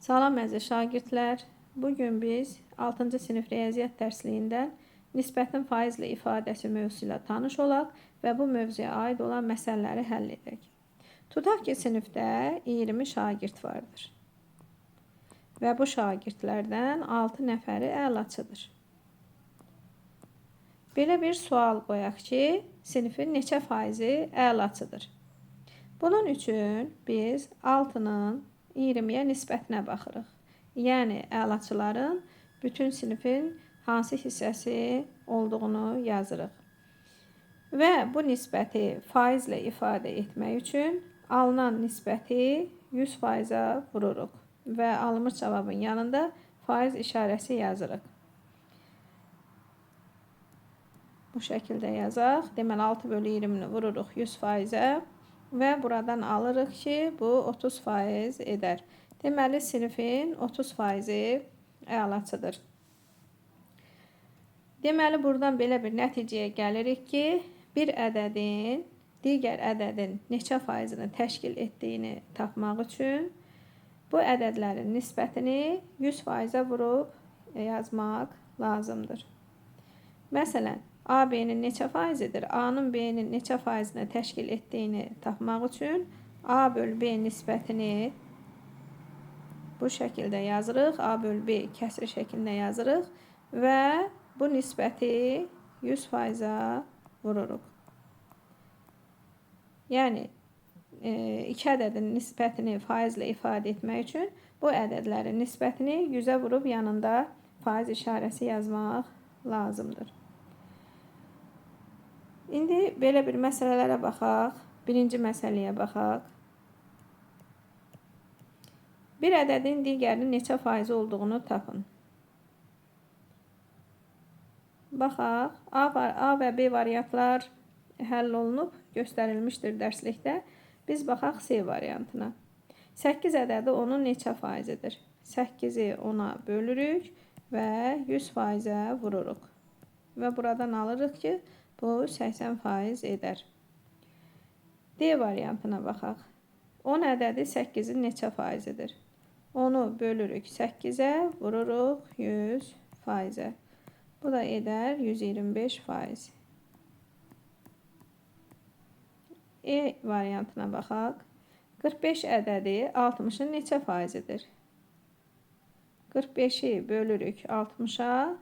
Salam əziz şagirdlər. Bugün biz 6-cı sinif riyaziyyat dərsliyindən nisbətin faizli ifadəsi mövzusu ilə tanış olaq və bu mövzuya aid olan məsələləri həll edək. Tutaq ki, sinifdə 20 şagird vardır. Və bu şagirdlərdən 6 nəfəri əlaçıdır. Belə bir sual qoyaq ki, sinifin neçə faizi əlaçıdır? Bunun üçün biz 6-nın 20-yə nisbətinə baxırıq. Yəni, əlaçıların bütün sinifin hansı hissəsi olduğunu yazırıq. Və bu nisbəti faizlə ifadə etmək üçün alınan nisbəti 100%-a vururuq və alınmış cavabın yanında faiz işarəsi yazırıq. Bu şəkildə yazaq. Deməli, 6 bölü 20-ni vururuq 100%-ə. Və buradan alırıq ki, bu 30% edər. Deməli, sinifin 30%-i əlaçıdır. Deməli, buradan belə bir nəticəyə gəlirik ki, bir ədədin digər ədədin neçə faizini təşkil etdiyini tapmaq üçün bu ədədlərin nisbətini 100%-ə vurub yazmaq lazımdır. Məsələn, A, B-nin neçə faizidir? A-nın B-nin neçə faizini təşkil etdiyini tapmaq üçün A böl B nisbətini bu şəkildə yazırıq. A böl B kəsir şəklində yazırıq və bu nisbəti 100%-a vururuq. Yəni, iki ədədin nisbətini faizlə ifadə etmək üçün bu ədədlərin nisbətini 100-ə vurub yanında faiz işarəsi yazmaq lazımdır. İndi belə bir məsələlərə baxaq. Birinci məsələyə baxaq. Bir ədədin digərinin neçə faizi olduğunu tapın. Baxaq. A və B variantlar həll olunub, göstərilmişdir dərslikdə. Biz baxaq C variantına. 8 ədədi onun neçə faizidir? 8-i 10-a bölürük və 100%-ə vururuq. Və buradan alırıq ki, bu 80% edər. D variantına baxaq. 10 ədədi 8-in neçə faizidir? 10-u bölürük 8-ə, vururuq 100%-ə. Bu da edər 125%. E variantına baxaq. 45 ədədi 60-ın neçə faizidir? 45-i bölürük 60-a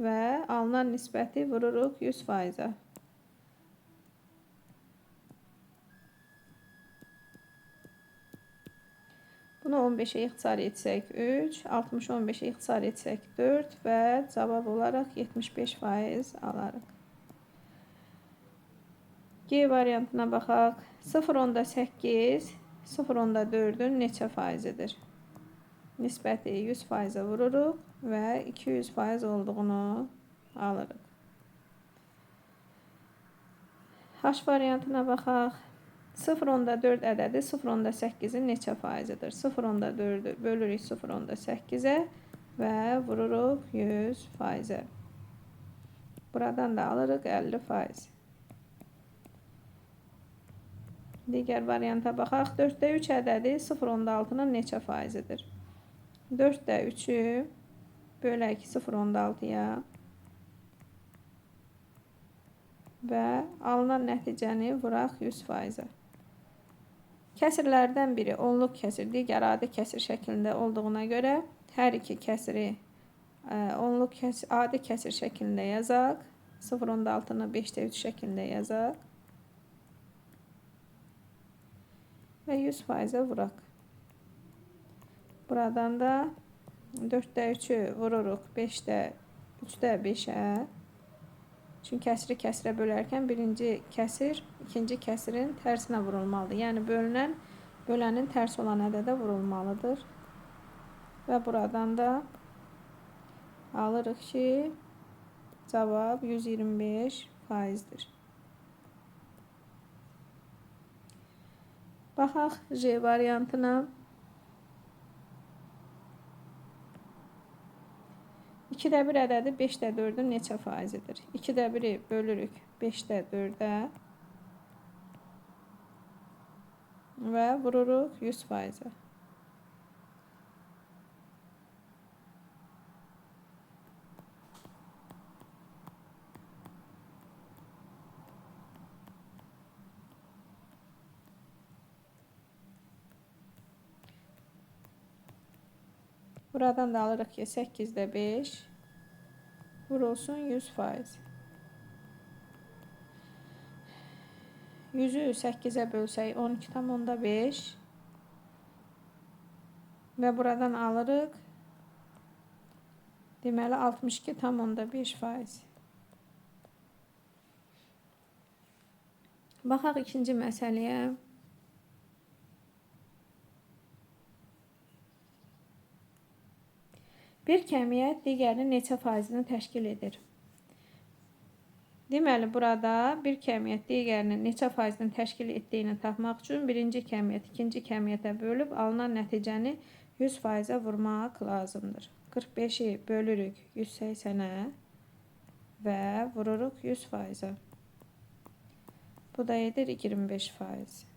və alınan nisbəti vururuq 100%-a. Bunu 15-ə ixtisar etsək 3, 60-ı 15-ə ixtisar etsək 4 və cavab olaraq 75% alarıq. G variantına baxaq. 0,8, 0,4-ün neçə faizidir? Nisbəti 100%-a vururuq və 200% olduğunu alırıq. H variantına baxaq. 0,4 ədədi 0,8-in neçə faizidir? 0,4-ü bölürük 0,8-ə və vururuq 100%-ə. Buradan da alırıq 50%. Digər varianta baxaq. 4,3 ədədi 0,6-nın neçə faizidir? 4,3-ü bölək 0,6-ya və alınan nəticəni vuraq 100%-ə. Kəsirlərdən biri onluq kəsir, digər adi kəsir şəklində olduğuna görə hər iki kəsiri onluq kəsir, adi kəsir şəklində yazaq. 0,6-nı 5,3 şəklində yazaq və 100%-ə vuraq. Buradan da 4,3-ü vururuq 3,5-ə. Çünki kəsiri kəsirə bölərkən birinci kəsir ikinci kəsirin tərsinə vurulmalıdır. Yəni, bölənin tərs olan ədədə vurulmalıdır. Və buradan da alırıq ki, cavab 125%-dir. Baxaq J variantına. 2,1 ədədi 5,4-ün neçə faizidir? 2,1-i bölürük 5,4-ə və vururuq 100%-ə. Buradan da alırıq ki, 8,5 vurulsun 100%. 100-ü 8-ə bölsək 12,5 və buradan alırıq. Deməli 62,5%. Baxaq ikinci məsələyə. Bir kəmiyyət digərinin neçə faizini təşkil edir? Deməli, burada bir kəmiyyət digərinin neçə faizini təşkil etdiyini tapmaq üçün birinci kəmiyyət ikinci kəmiyyətə bölüb alınan nəticəni 100%-ə vurmaq lazımdır. 45-i bölürük 180-ə və vururuq 100%-ə. Bu da edir 25%.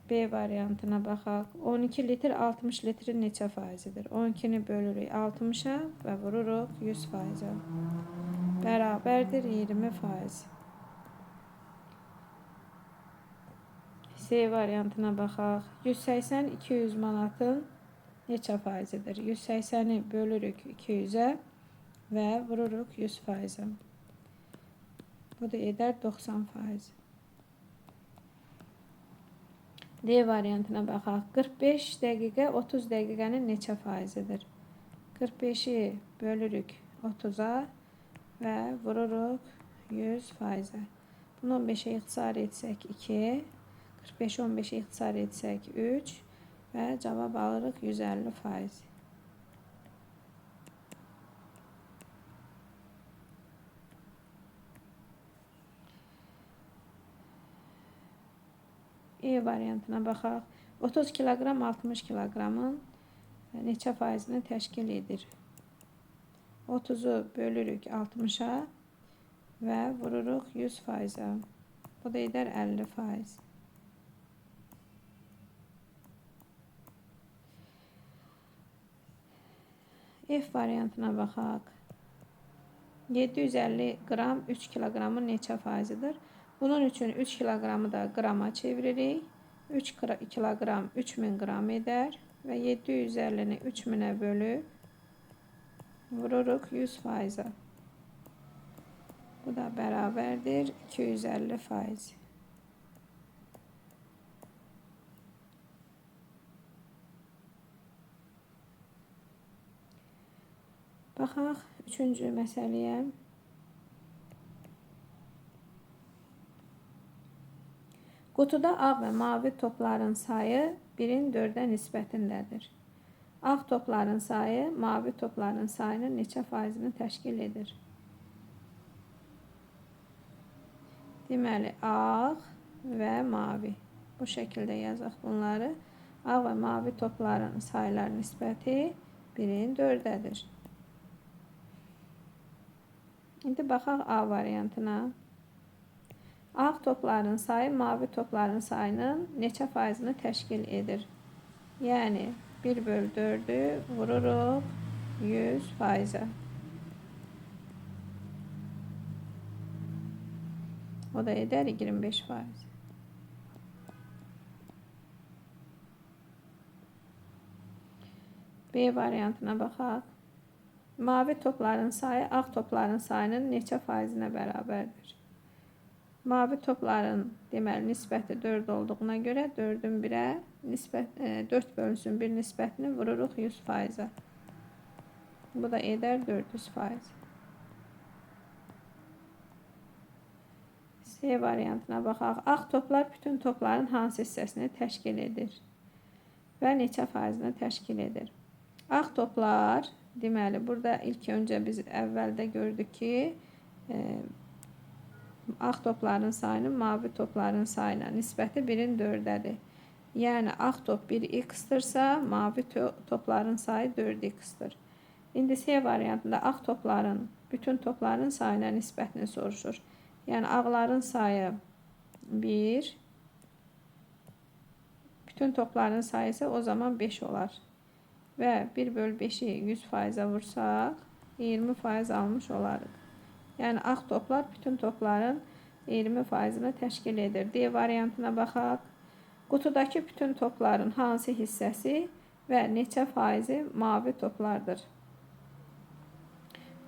B variantına baxaq. 12 litr 60 litrin neçə faizidir? 12-ni bölürük 60-a və vururuq 100%-ə. Bərabərdir 20%. C variantına baxaq. 180 200 manatın neçə faizidir? 180-i bölürük 200-ə və vururuq 100%-ə. Bu da edər 90%. D variantına baxaq. 45 dəqiqə 30 dəqiqənin neçə faizidir? 45-i bölürük 30-a və vururuq 100%-ə. Bunu 15-ə ixtisar etsək 2, 45-i 15-ə ixtisar etsək 3 və cavab alırıq 150%. E variantına baxaq. 30 kiloqram 60 kiloqramın neçə faizini təşkil edir? 30-u bölürük 60-a və vururuq 100%-ə. Bu da edər 50%. F variantına baxaq. 750 qram 3 kiloqramın neçə faizidir? Bunun üçün 3 kiloqramı da qrama çeviririk. 3 kiloqram 3000 qram edər və 750-ni 3000-ə bölüb vururuq 100%-ə. Bu da bərabərdir 250%. Baxaq üçüncü məsələyə. Qutuda ağ və mavi topların sayı 1-in 4-ə nisbətindədir. Ağ topların sayı mavi topların sayının neçə faizini təşkil edir? Deməli, ağ və mavi. Bu şəkildə yazaq bunları. Ağ və mavi topların saylar nisbəti 1-in 4-ədir. İndi baxaq A variantına. Ağ topların sayı mavi topların sayının neçə faizini təşkil edir? Yəni 1/4-ü vururuq 100%-ə. O da edər 25%. B variantına baxaq. Mavi topların sayı ağ topların sayının neçə faizinə bərabərdir? Mavi topların deməli nisbəti 4 olduğuna görə 4-ün 1-ə nisbət 4 bölünsün 1 nisbətini vururuq 100%-ə. Bu da edər 400%. C variantına baxaq. Ağ toplar bütün topların hansı hissəsini təşkil edir və neçə faizini təşkil edir? Ağ toplar, deməli burada ilk öncə biz əvvəldə gördük ki, ağ topların sayının mavi topların sayına nisbəti 1-in 4-ədir. Yəni ağ top 1x-dırsa, mavi topların sayı 4x-dır. İndi C variantında ağ topların bütün topların sayına nisbətini soruşur. Yəni ağların sayı 1, bütün topların sayı isə o zaman 5 olar. Və 1/5-i 100%-ə vursaq 20% almış olarıq. Yəni ağ toplar bütün topların 20%-ni təşkil edir. D variantına baxaq. Qutudakı bütün topların hansı hissəsi Və neçə faizi mavi toplardır?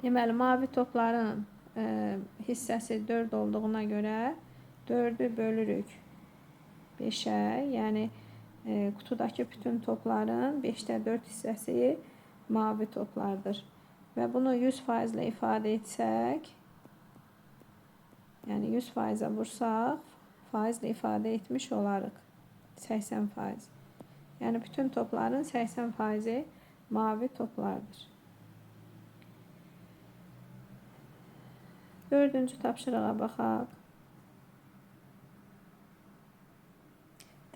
Deməli, mavi topların hissəsi 4 olduğuna görə 4-ü bölürük 5-ə, yəni qutudakı bütün topların 5-də 4 hissəsi mavi toplardır. Və bunu 100% ilə ifadə etsək, yəni 100%-ə vursaq, faizlə ifadə etmiş olarıq. 80%. Yəni bütün topların 80%-i mavi toplardır. Dördüncü tapşırığa baxaq.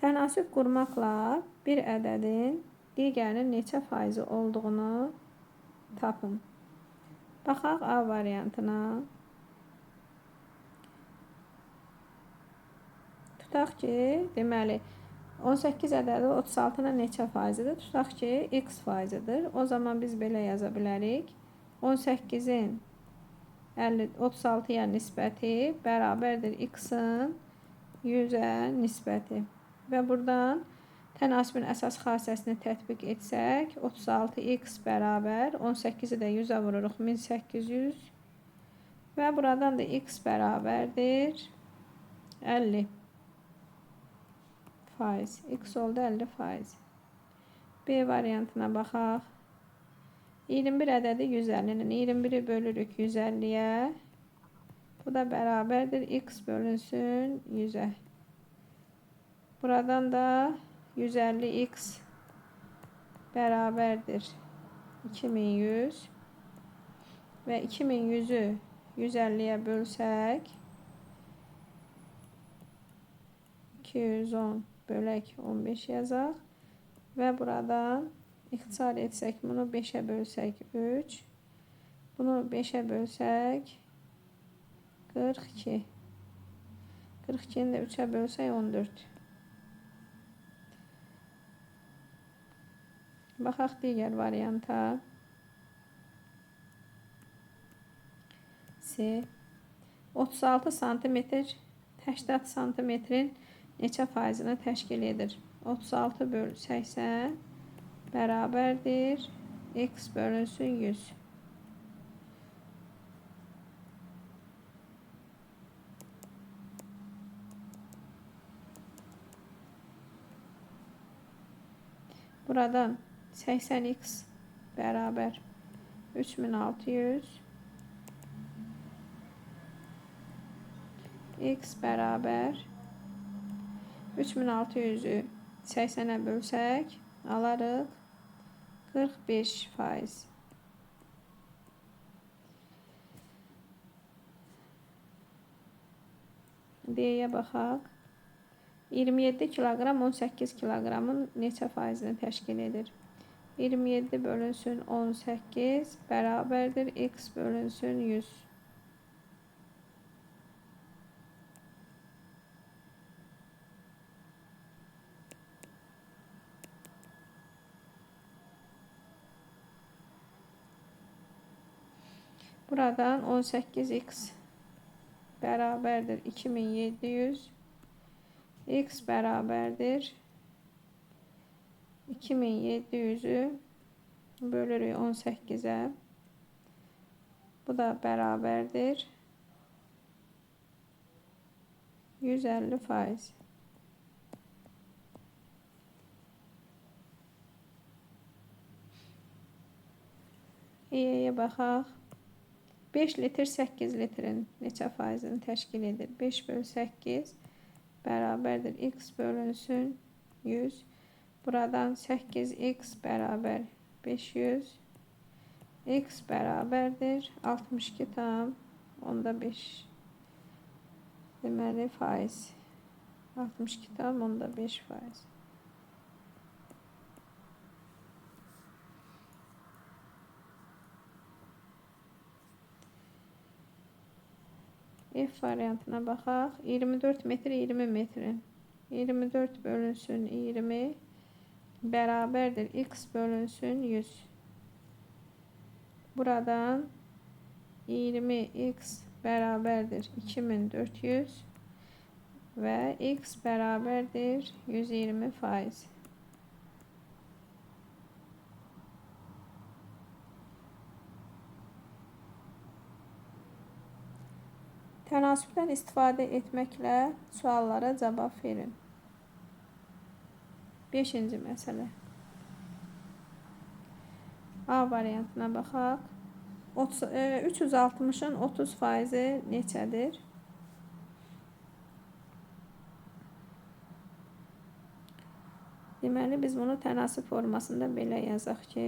Tənasüb qurmaqla bir ədədin digərinin neçə faizi olduğunu tapın. Baxaq A variantına. Tutaq ki, deməli, 18 ədədi 36-nın neçə faizidir? Tutaq ki, x faizidir. O zaman biz belə yaza bilərik. 18-in 36-ya nisbəti bərabərdir x-in 100-ə nisbəti. Və buradan tənasübün əsas xassəsini tətbiq etsək, 36x bərabər 18-i də 100-ə vururuq 1800 və buradan da x bərabərdir 50 faiz. X oldu 50 faiz. B variantına baxaq. 21 ədədi 150-nin. 21-i bölürük 150-yə. Bu da bərabərdir. X bölünsün 100-ə. Buradan da 150x bərabərdir 2100 və 2100-ü 150-yə bölsək 210 bölək 15 yazaq və buradan ixtisar etsək bunu 5-ə bölsək 3, bunu 5-ə bölsək 42, 42-ni də 3-ə bölsək 14. Baxaq digər varianta. C. 36 santimetr 80 santimetrin neçə faizini təşkil edir? 36 bölü 80 bərabərdir x bölünsün 100. Buradan 80x bərabər 3600, x bərabər 3600-ü 80-ə bölsək alarıq 45%. D-yə baxaq. 27 kiloqram 18 kiloqramın neçə faizini təşkil edir? 27 bölünsün 18 bərabərdir x bölünsün 100. Buradan 18x bərabərdir 2700, x bərabərdir 2700-ü bölürük 18-ə. Bu da bərabərdir 150%. E-yə baxaq. 5 litr 8 litrin neçə faizini təşkil edir? 5 bölü 8 bərabərdir x bölünsün 100. Buradan 8x bərabər 500. X bərabərdir 62,5. Deməli faiz. 62,5 faiz. F variantına baxaq. 24 metr 20 metrin. 24 bölünsün 20 bərabərdir x bölünsün 100. Buradan 20x bərabərdir 2400 və x bərabərdir 120%. Tənasübdən istifadə etməklə suallara cavab verin. 5-ci məsələ. A variantına baxaq. 360-ın 30% neçədir? Deməli, biz bunu tənasüb formasında belə yazaq ki,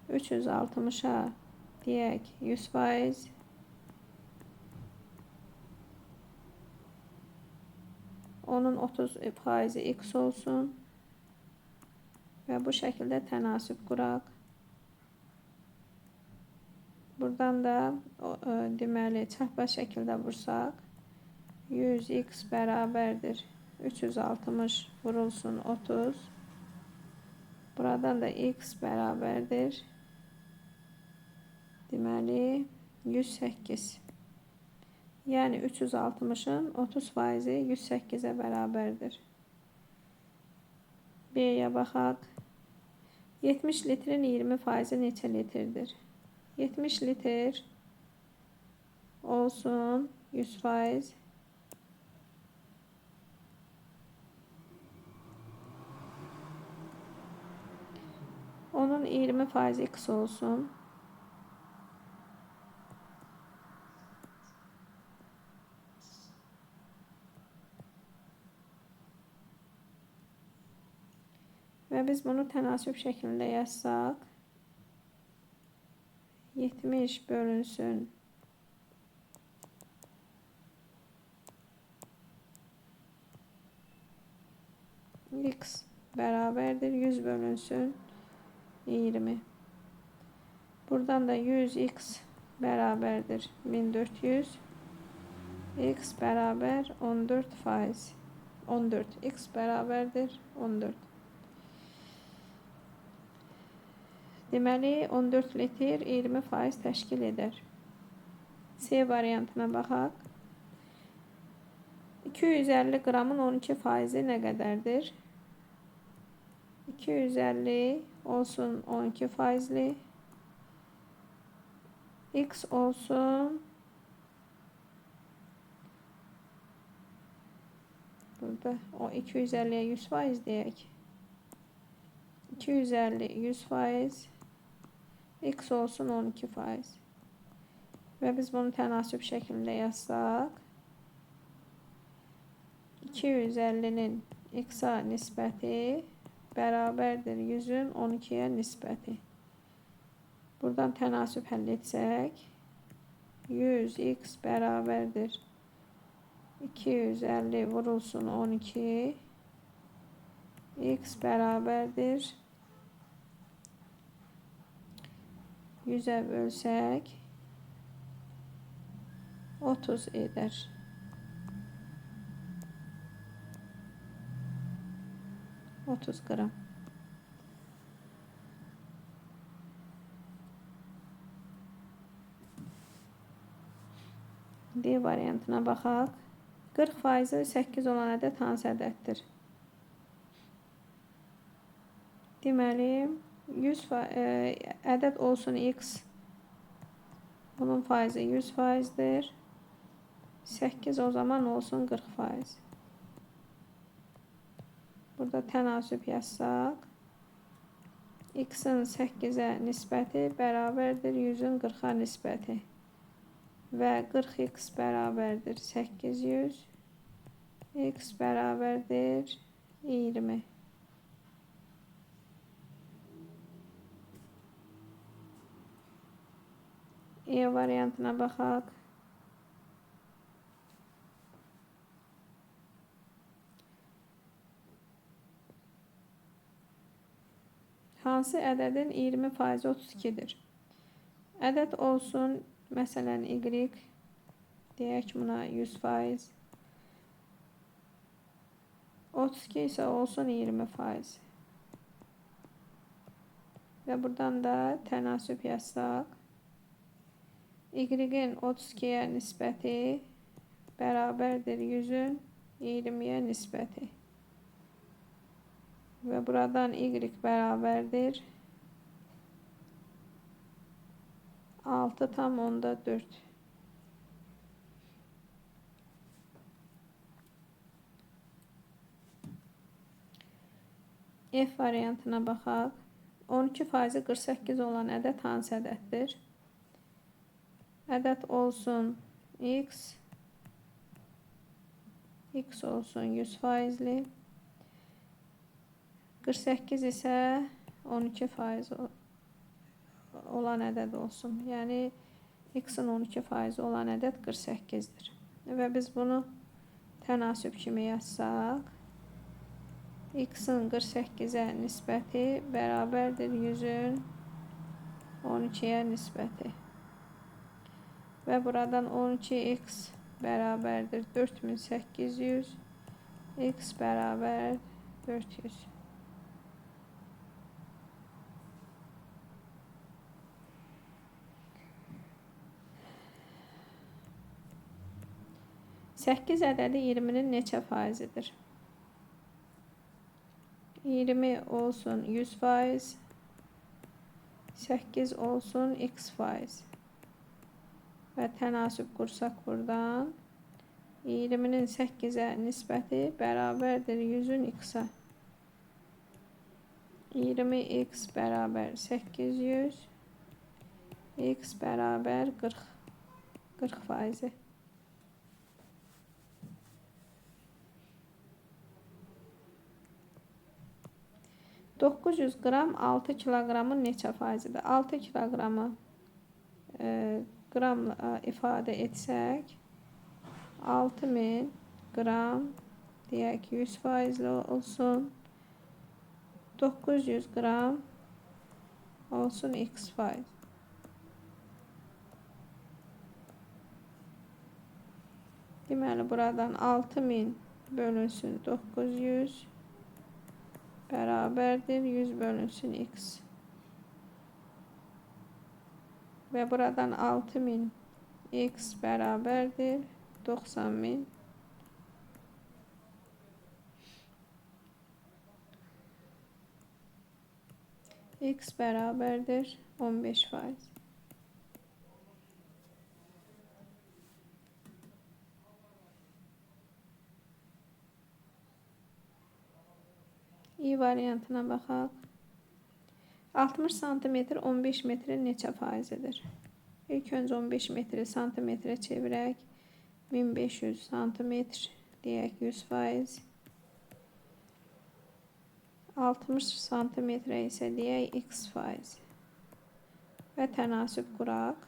360-a deyək 100%, onun 30% x olsun və bu şəkildə tənasüb quraq. Buradan da deməli, çapraz şəkildə vursaq, 100x bərabərdir 360 vurulsun 30. Buradan da x bərabərdir deməli 108. Yəni 360-ın 30% 108-ə bərabərdir. B-yə baxaq. 70 litrin 20% neçə litrdir? 70 litr olsun 100%. Onun 20% x olsun. Və biz bunu tənasüb şəklində yazsaq, 70 bölünsün x bərabərdir 100 bölünsün 20. Buradan da 100x bərabərdir 1400. X bərabər 14%. 14. X bərabərdir 14. Deməli, 14 litr 20% təşkil edər. C variantına baxaq. 250 qramın 12% nə qədərdir? 250 olsun 12%li. X olsun. Burada o 250-yə 100% deyək. 250 100%. X olsun 12%. Və biz bunu tənasüb şəklində yazsaq, 250-nin x-a nisbəti bərabərdir 100-ün 12-yə nisbəti. Buradan tənasüb həll etsək, 100x bərabərdir 250 vurulsun 12, x bərabərdir 100-ə bölsək 30 edər. 30 qram. D variantına baxaq. 40% 8 olan ədəd hansı ədəddir? Deməli, 100 ədəd olsun x, bunun faizi 100%-dir. 8 o zaman olsun 40%. Burada tənasüb yazsaq, x-in 8-ə nisbəti bərabərdir 100-ün 40-a nisbəti. Və 40x bərabərdir 800, x bərabərdir 20. E variantına baxaq. Hansı ədədin 20% 32-dir? Ədəd olsun, məsələn, y, deyək buna 100%. 32 isə olsun 20%. Və buradan da tənasüb yazsaq, y-in 32-yə nisbəti bərabərdir 100-ün 20-yə nisbəti. Və buradan y bərabərdir 6,4. F variantına baxaq. 12 faizi 48 olan ədəd hansı ədəddir? Ədəd olsun x, x olsun 100 faizli, 48 isə 12 faiz olan ədəd olsun. Yəni x-in 12 faizi olan ədəd 48-dir. Və biz bunu tənasüb kimi yazsaq, x-in 48-ə nisbəti bərabərdir 100-ün 12-yə nisbəti. Və buradan 12x bərabərdir 4800, x bərabər 400. Səkkiz ədədi 20-nin neçə faizidir? 20 olsun 100 faiz, 8 olsun x faiz. Və tənasüb qursaq buradan 20-nin 8-ə nisbəti bərabərdir 100-ün x-a. 20x bərabər 800, x bərabər 40 faizi. 900 qram 6 kiloqramın neçə faizidir? 6 kiloqramı qramla ifadə etsək, 6000 qram deyək 100 faizli olsun, 900 qram olsun x faiz. Deməli, buradan 6000 bölünsün 900 bərabərdir 100 bölünsün x. Və buradan 6000 x bərabərdir 90.000. X bərabərdir 15 faiz. İ variantına baxaq. 60 santimetr 15 metrin neçə faizidir? İlk öncə 15 metri santimetrə çevirək. 1500 santimetr deyək 100 faiz. 60 santimetrə isə deyək x faiz. Və tənasüb quraq.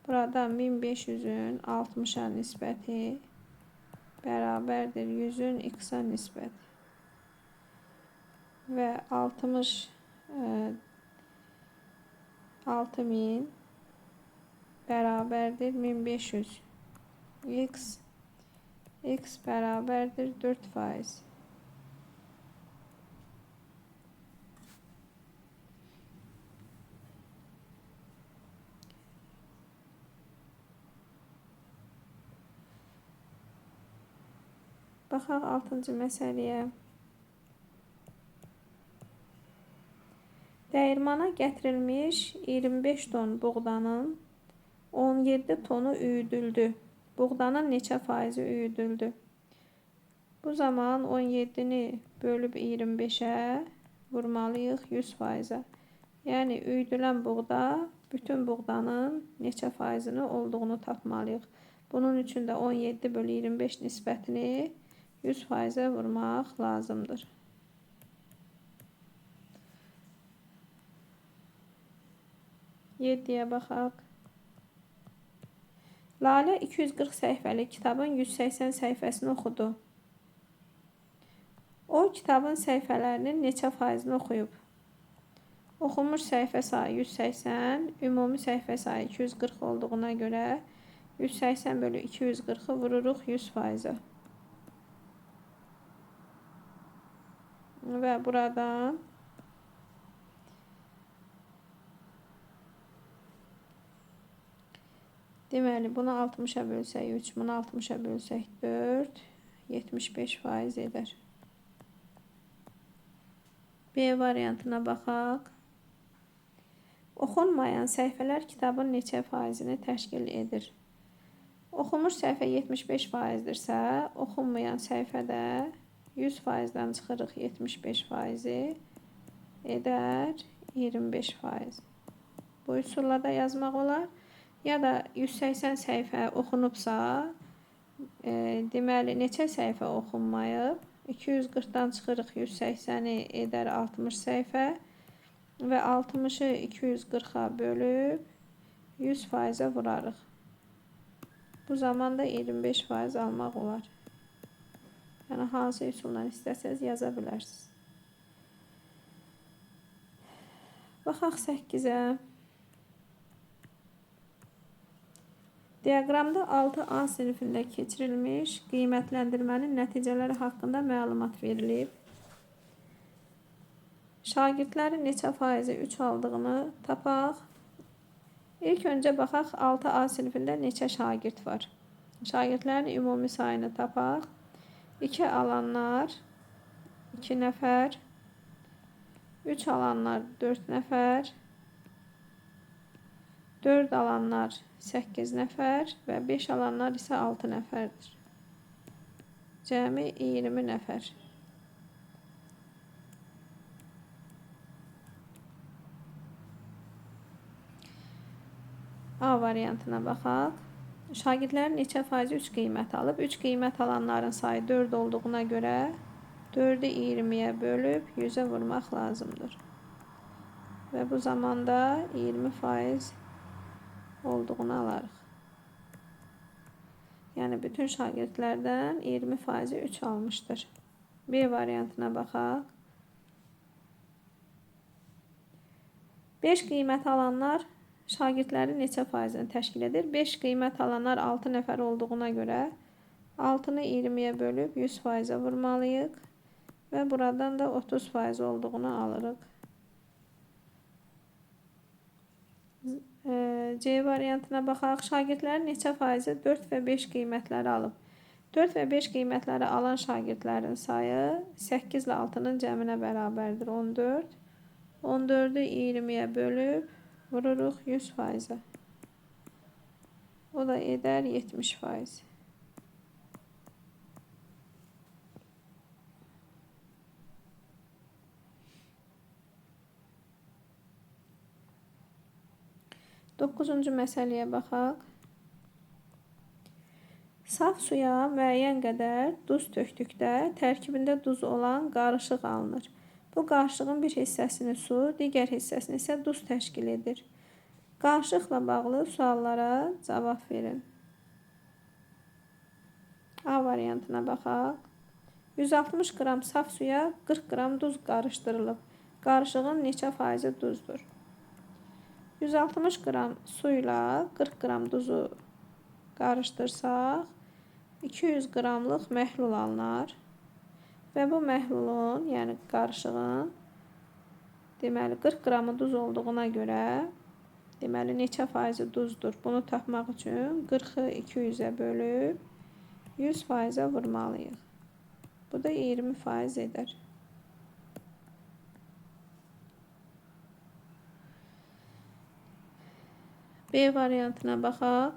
Burada 1500-ün 60-a nisbəti bərabərdir 100-ün x-a nisbəti. Və 6000 bərabərdir 1500 x, x bərabərdir 4 faiz. Baxaq 6-cı məsələyə. Dəyirmana gətirilmiş 25 ton buğdanın 17 tonu üyüdüldü. Buğdanın neçə faizi üyüdüldü? Bu zaman 17-ni bölüb 25-ə vurmalıyıq 100 faizə. Yəni, üyüdülən buğda bütün buğdanın neçə faizini olduğunu tapmalıyıq. Bunun üçün də 17 bölü 25 nisbətini 100 faizə vurmaq lazımdır. 7-yə baxaq. Lalə 240 səhifəlik kitabın 180 səhifəsini oxudu. O, kitabın səhifələrinin neçə faizini oxuyub? Oxunmuş səhifə sayı 180, ümumi səhifə sayı 240 olduğuna görə 180 bölü 240-ı vururuq 100 faizə. Və buradan deməli, bunu 60-a bölsək 3, bunu 60-a bölsək 4, 75 faiz edər. B variantına baxaq. Oxunmayan səhifələr kitabın neçə faizini təşkil edir? Oxunmuş səhifə 75%-dirsə, oxunmayan səhifədə 100%-dən çıxırıq 75%-i edər 25%. Bu üsulla da yazmaq olar. Ya da 180 səhifə oxunubsa, deməli neçə səhifə oxunmayıb? 240-dan çıxırıq 180-i edər 60 səhifə və 60-ı 240-a bölüb 100%-ə vurarıq. Bu zaman da 25% almaq olar. Yəni hansı üsulla istəsəz yaza bilərsiniz. Baxaq 8-ə. Diaqramda 6A sinifində keçirilmiş qiymətləndirmənin nəticələri haqqında məlumat verilib. Şagirdlərin neçə faizi 3 aldığını tapaq. İlk öncə baxaq 6A sinifində neçə şagird var. Şagirdlərin ümumi sayını tapaq. 2 alanlar 2 nəfər, 3 alanlar 4 nəfər, 4 alanlar 8 nəfər və 5 alanlar isə 6 nəfərdir. Cəmi 20 nəfər. A variantına baxaq. Şagirdlərin neçə faizi 3 qiymət alıb? 3 qiymət alanların sayı 4 olduğuna görə 4-ü 20-yə bölüb 100-ə vurmaq lazımdır. Və bu zamanda 20% olduğunu alarıq. Yəni bütün şagirdlərdən 20%-i 3 almışdır. B variantına baxaq. 5 qiymət alanlar şagirdlərin neçə faizini təşkil edir? 5 qiymət alanlar 6 nəfər olduğuna görə 6-nı 20-yə bölüb 100%-ə vurmalıyıq və buradan da 30% olduğunu alırıq. C variantına baxaq. Şagirdlərin neçə faizi 4 və 5 qiymətləri alıb? 4 və 5 qiymətləri alan şagirdlərin sayı 8 ilə 6-nın cəminə bərabərdir. 14. 14-ü 20-yə bölüb vururuq 100%-ə. O da edər 70%. Doqquzuncu məsələyə baxaq. Saf suya müəyyən qədər duz tökdükdə tərkibində duz olan qarışıq alınır. Bu qarışığın bir hissəsini su, digər hissəsini isə duz təşkil edir. Qarışıqla bağlı suallara cavab verin. A variantına baxaq. 160 qram saf suya 40 qram duz qarışdırılıb. Qarışığın neçə faizi duzdur? 160 qram suyla 40 qram duzu qarışdırsaq 200 qramlıq məhlul alınar. Və bu məhlulun, yəni qarışığın, deməli 40 qramı duz olduğuna görə, deməli neçə faizi duzdur? Bunu tapmaq üçün 40-ı 200-ə bölüb 100%-ə vurmalıyıq. Bu da 20% edər. B variantına baxaq.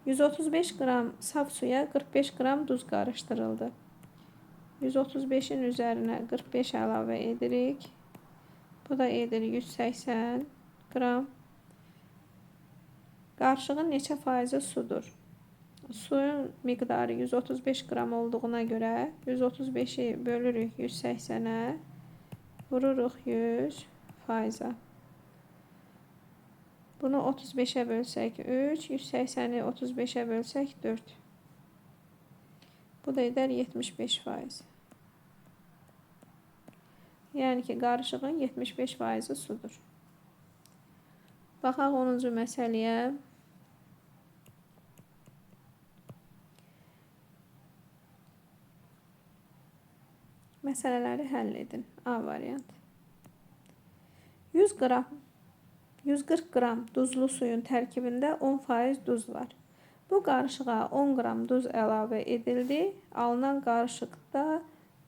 135 qram saf suya 45 qram duz qarışdırıldı. 135-in üzərinə 45 əlavə edirik. Bu da edir 180 qram. Qarışığın neçə faizi sudur? Suyun miqdarı 135 qram olduğuna görə 135-i bölürük 180-ə, vururuq 100%-a. Bunu 35-ə bölsək 3, 180-i 35-ə bölsək 4. Bu da edər 75%. Yəni ki, qarışığın 75%-i sudur. Baxaq 10-cu məsələyə. Məsələləri həll edin. A variantı. 140 qram duzlu suyun tərkibində 10% duz var. Bu qarışığa 10 qram duz əlavə edildi. Alınan qarışıqda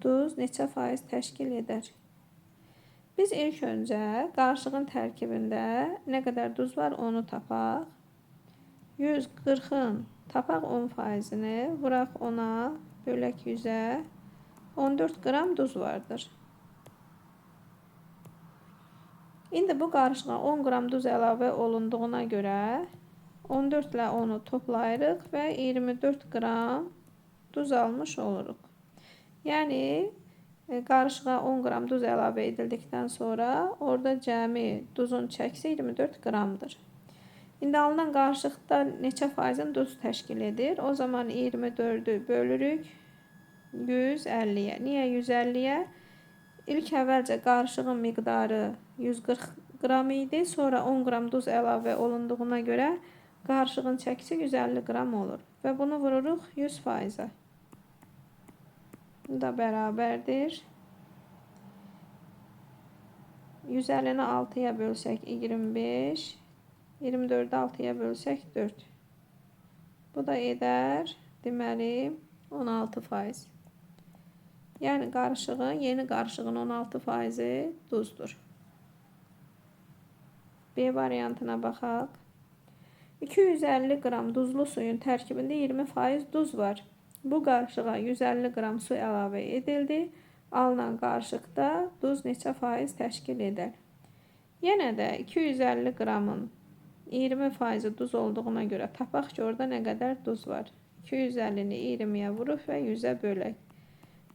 duz neçə faiz təşkil edər? Biz ilk öncə qarışığın tərkibində nə qədər duz var onu tapaq. 140-ın tapaq 10%-ni, vuraq 10-a, bölək 100-ə, 14 qram duz vardır. İndi bu qarışığa 10 qram duz əlavə olunduğuna görə 14 ilə 10-u toplayırıq və 24 qram duz almış oluruq. Yəni, qarışığa 10 qram duz əlavə edildikdən sonra orada cəmi duzun çəkisi 24 qramdır. İndi alınan qarışıqda neçə faizin duz təşkil edir? O zaman 24-ü bölürük 150-yə. Niyə 150-yə? İlk əvvəlcə qarışığın miqdarı 140 qram idi. Sonra 10 qram duz əlavə olunduğuna görə qarışığın çəkisi 150 qram olur. Və bunu vururuq 100%-ə. Bu da bərabərdir. 150-ni 6-ya bölsək 25, 24-ü 6-ya bölsək 4. Bu da edər, deməli, 16%. Yəni, yeni qarışığın 16%-i duzdur. B variantına baxaq. 250 qram duzlu suyun tərkibində 20% duz var. Bu qarışığa 150 qram su əlavə edildi. Alınan qarışıqda duz neçə faiz təşkil edər? Yenə də 250 qramın 20%-i duz olduğuna görə tapaq ki, orada nə qədər duz var. 250-ni 20-yə vuruq və 100-ə bölək.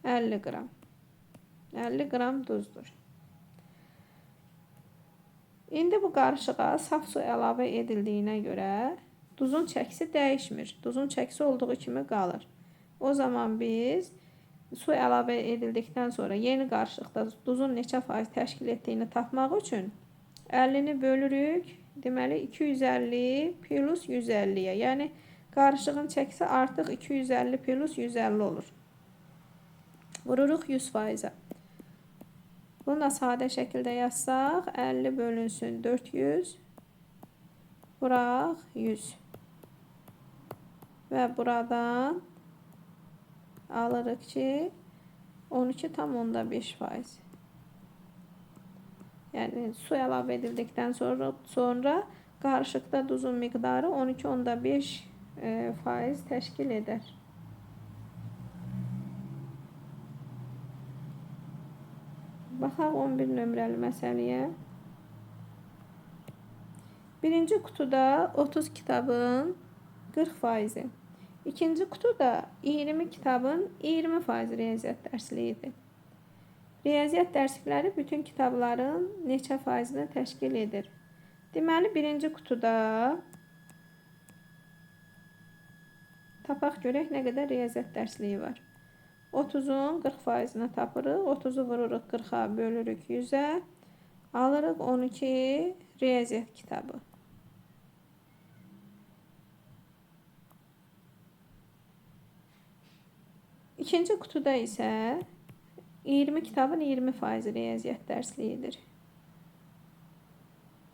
50 qram. 50 qram duzdur. İndi bu qarışığa saf su əlavə edildiyinə görə duzun çəkisi dəyişmir. Duzun çəkisi olduğu kimi qalır. O zaman biz su əlavə edildikdən sonra yeni qarışıqda duzun neçə faiz təşkil etdiyini tapmaq üçün 50-ni bölürük. Deməli, 250 plus 150-yə. Yəni, qarışığın çəkisi artıq 250 plus 150 olur. Vururuq 100%-ə. Bunu da sadə şəkildə yazsaq, 50 bölünsün 400, vuraq 100. Və buradan alırıq ki, 12,5%. Yəni, su əlavə edildikdən sonra qarışıqda duzun miqdarı 12,5% təşkil edər. Baxaq 11 nömrəli məsələyə. Birinci qutuda 30 kitabın 40%-i. İkinci qutuda 20 kitabın 20% riyaziyyat dərsliyidir. Riyaziyyat dərslikləri bütün kitabların neçə faizini təşkil edir? Deməli, birinci qutuda tapaq görək nə qədər riyaziyyat dərsliyi var. 30-un 40%-ni tapırıq. 30-u vururuq 40-a, bölürük 100-ə. Alırıq 12 riyaziyyat kitabı. İkinci qutuda isə 20 kitabın 20% riyaziyyat dərsliyidir.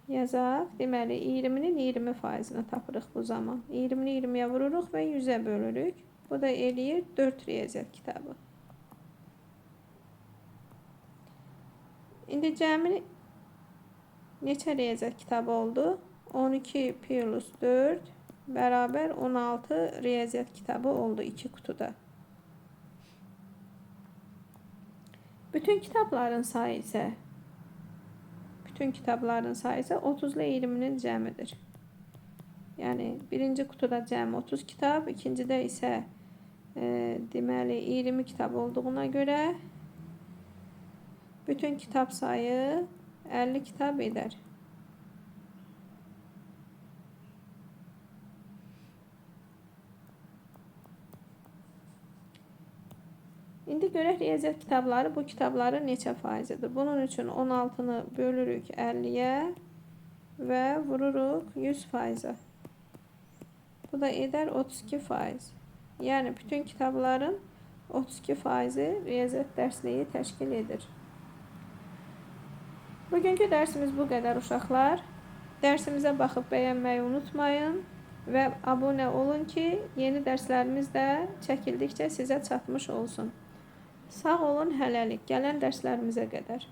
Yazaq. Deməli, 20-nin 20%-ni tapırıq bu zaman. 20-ni 20-yə vururuq və 100-ə bölürük. Bu da eləyir 4 riyaziyyat kitabı. İndi cəmi neçə riyaziyyat kitabı oldu? 12 plus 4 bərabər 16 riyaziyyat kitabı oldu 2 qutuda. Bütün kitabların sayı isə 30 ilə 20-nin cəmidir. Yəni, birinci qutuda cəmi 30 kitab, ikincidə isə deməli 20 kitab olduğuna görə bütün kitab sayı 50 kitab edər. İndi görək riyaziyyat kitabları bu kitabların neçə faizidir. Bunun üçün 16-nı bölürük 50-yə və vururuq 100%-ə. Bu da edər 32%. Yəni, bütün kitabların 32%-i riyaziyyat dərsliyi təşkil edir. Bugünkü dərsimiz bu qədər uşaqlar. Dərsimizə baxıb bəyənməyi unutmayın və abunə olun ki, yeni dərslərimiz də çəkildikcə sizə çatmış olsun. Sağ olun hələlik, gələn dərslərimizə qədər.